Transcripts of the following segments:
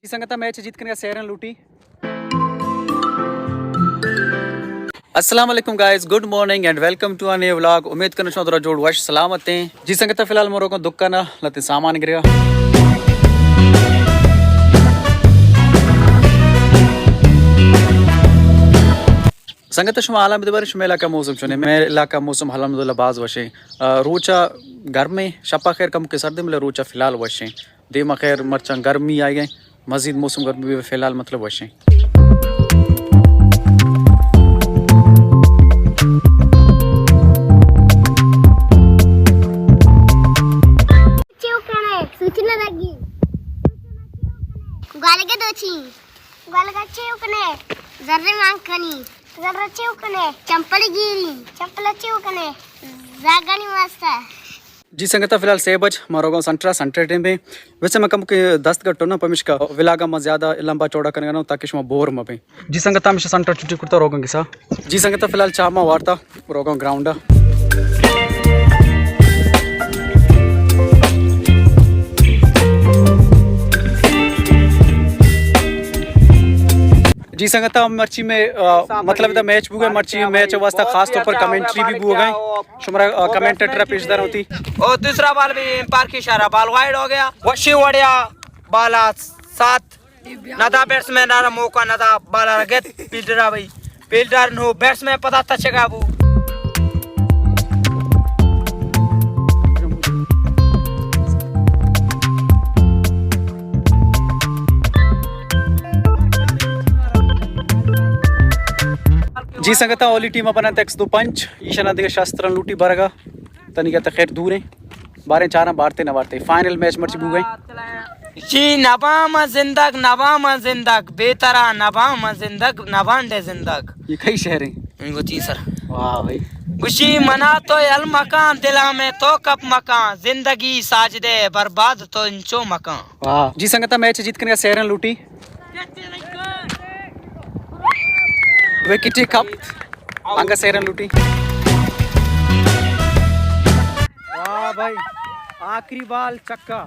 جی سنگتاں، میچ جیت کنگا سیرن لوٹی۔ السلام علیکم guys, good morning and welcome to a new vlog. امید کناں شما درا جوڑ وش سلامت ایں۔ جی سنگتاں، فی الحال ما روگاں دکان ءَ لہتیں سامان گریا۔ سنگتاں، شما حالاں بدے بارے، شما علاقہ موسم چونے؟ مئے علاقہ موسم الحمدللہ باز وشیں۔ آ، روچا گرمیں، شپا خیر کمکے سردیں، بلے روچا فی الحال وشیں۔ دیما خیر مرچاں گرمی آئی گئے، مزید موسم گرمی بھی فی الحال مطلب وشیں۔ چیو کنے، سوچنا لگی۔ گالگے دوچی۔ گالگا چیو کنے۔ زر مان کنی۔ زر چیو کنے۔ چمپل گیری۔ چمپل چیو کنے۔ زاگانی واسطہ۔ جی سنگتاں، فی الحال سے بج، ما روگاں سنٹرا، سنٹر ٹیم پہ۔ ویسے ما کمکے دست گٹو نا، پمیشکا ولاگا ما زیادہ لمبا چوڑا کنگا نہ، تاکہ شما بور مہ بیں۔ جی سنگتاں، ہمیشہ سنٹر چھٹی کرتا روگاں گسا۔ جی سنگتاں، فی الحال چاہ ما وارتا، روگاں گراؤنڈا۔ جی سنگتاں، مرچی میں، آ، مطلب دا میچ بوگئے، مرچی میچ واسطہ خاص طور پر کمنٹری بھی بوگئے۔ شمارا، آ، کمنٹیٹر پیش دار ہوتی۔ اور دوسرا بال بھی امپائر کی اشارہ، بال وائڈ ہو گیا۔ وشی وڑیا بالا سات۔ ندا بیٹسمین را موقع ندا، بالا را گت فیلڈر آ بھائی۔ فیلڈر نو بیٹسمین پتا تچگا بو۔ جی سنگتاں، اولی ٹیم ءَ بنت ایکس دو پنچ، ایشانا دگہ شسترن لوٹی برگا، تنیگا تہ خیر دور ہیں، باریں چاراں بارتے نہ بارتے، فائنل میچ مرچی بوگئے۔ جی نبام زندگ، نبام زندگ، بے ترا نبام زندگ، نبانڈے زندگ۔ یہ کئی شعر ہیں؟ انگو تیسر۔ واہ بھائی۔ گوشی منا تو یل مکان، دلا میں تو کپ مکان، زندگی ساجدے برباد تو انچو مکان۔ واہ۔ جی سنگتا، میچ جیت کنگا سیرن لوٹی۔ وکٹے کپت، انگا سیرن لوٹی۔ واہ بھائی، آخری بال چکا۔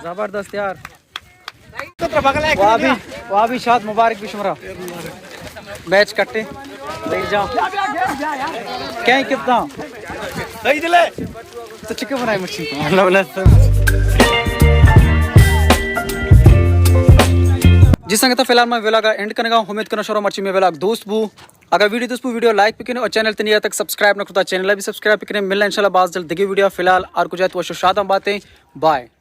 زبردست یار۔ واہ بھی، واہ بھی شاد، مبارک بھی شمرا۔ میچ کٹے۔ بیٹھ جاؤ۔ کیا ہی کپتان؟ صحیح دلے۔ تو چکے بنائے مرچی۔ اللہ اللہ۔ جی سنگتا، فی الحال میں ولاگ اینڈ کنگا، امید کناں شمرا مرچی میں ولاگ دوست بو۔ اگر ویڈیو دوست بو، ویڈیو لائک بکنے اور چینل تنیا تک سبسکرائب نہ کرتا، چینل بھی سبسکرائب بکنے۔ ملنا انشاءاللہ باز جلد دگی ویڈیو۔ فی الحال ہر کجا تو وشو شاداں باتیں۔ بائے۔